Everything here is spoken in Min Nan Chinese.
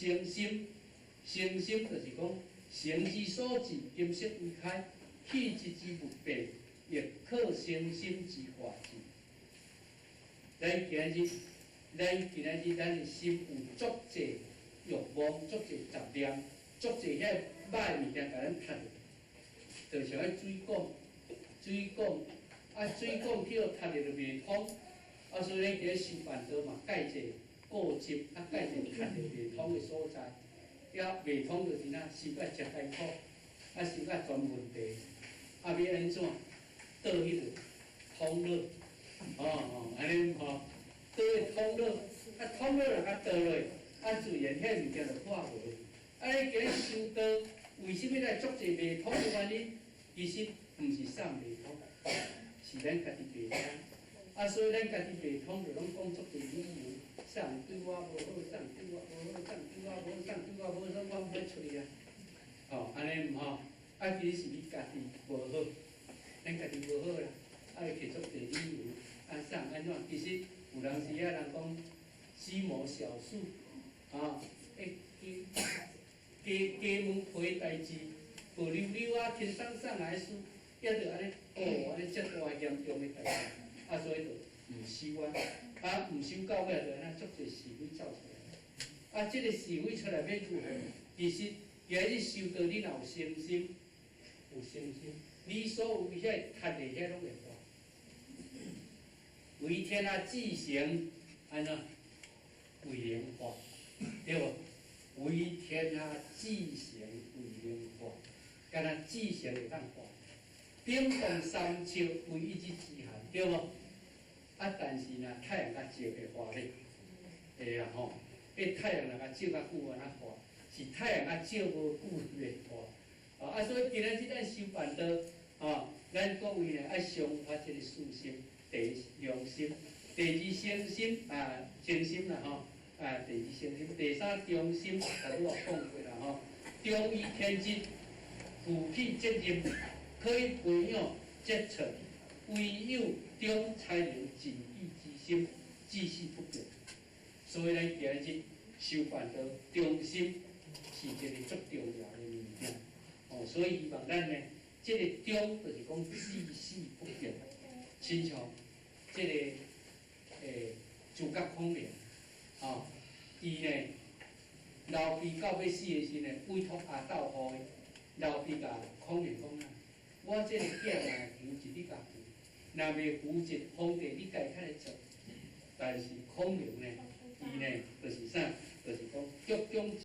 誠心，誠心就是講誠之所至，金色為開；氣質之物變，亦可誠心之化之。咱今仔日，咱的心有足濟慾望，足濟雜念，足濟遐歹物件共咱窒著，就像彼水管，水管啊，水管去予窒著就袂通，啊，所以咱佇咧修辦道嘛，蓋一個固執，啊，蓋一個窒著袂通的所在，了袂通就是哪，修甲誠艱苦，啊，修甲全問題，啊，欲按怎？倒彼个通落，哦哦，按呢吼，倒彼通落，啊，通落若共倒落，啊，自然彼物件就化無。啊，你今日修道，為啥物來足濟袂通的原因？其實毋是啥袂通，是咱家己袂通。啊，所以咱家己袂通，就攏講足濟理由，啥人對我無好，啥人對我無好，啥人對我無好，啥人對我無好，所以我毋欲出去啊。吼，按呢毋吼？啊，其實是你家己無好，咱家己無好啦，啊，會提足濟理由，啊，啥按怎？其實有當時啊，人講雞毛小事，啊，欸，雞雞雞毛皮代誌，薄溜溜啊，輕鬆鬆來事，也著按呢，哦，按呢遮大嚴重的代誌，啊，所以就毋修啊，啊，毋修到尾就按呢足濟是非走出來，啊，這个是非出來欲如何？其實今日修道，你若有誠心，有誠心，你所有遐窒的遐攏會化。為天下至誠，按怎？為能化，對無？為天下至誠為能化，敢若至誠會當化。冰凍三尺，非一日之寒，對無？啊，但是若太陽較照會化咧，會啊吼。彼太陽若共照較久，按怎化？是太陽較照無久袂化。啊，所以今仔日咱修辦道，啊，咱各位呢愛常發這个四心：第一良心，第二誠心啊，誠心啦吼，啊，第二誠心，第三忠心，頭拄仔講過啦吼，忠於天職，負起責任，可以培養節操，唯有忠才能盡己之心，至死不變。所以咱今日修辦道，忠心是一个足重要的物件。哦，所以希望咱呢，這个忠就是講至死不變，親像這个諸葛孔明，吼，伊呢劉備到欲死的時呢，委託阿斗予伊，劉備共孔明講啊，我這个囝若扶植你家扶，若袂扶植皇帝你家較來做。但是孔明呢，伊呢就是啥？就是講鞠躬。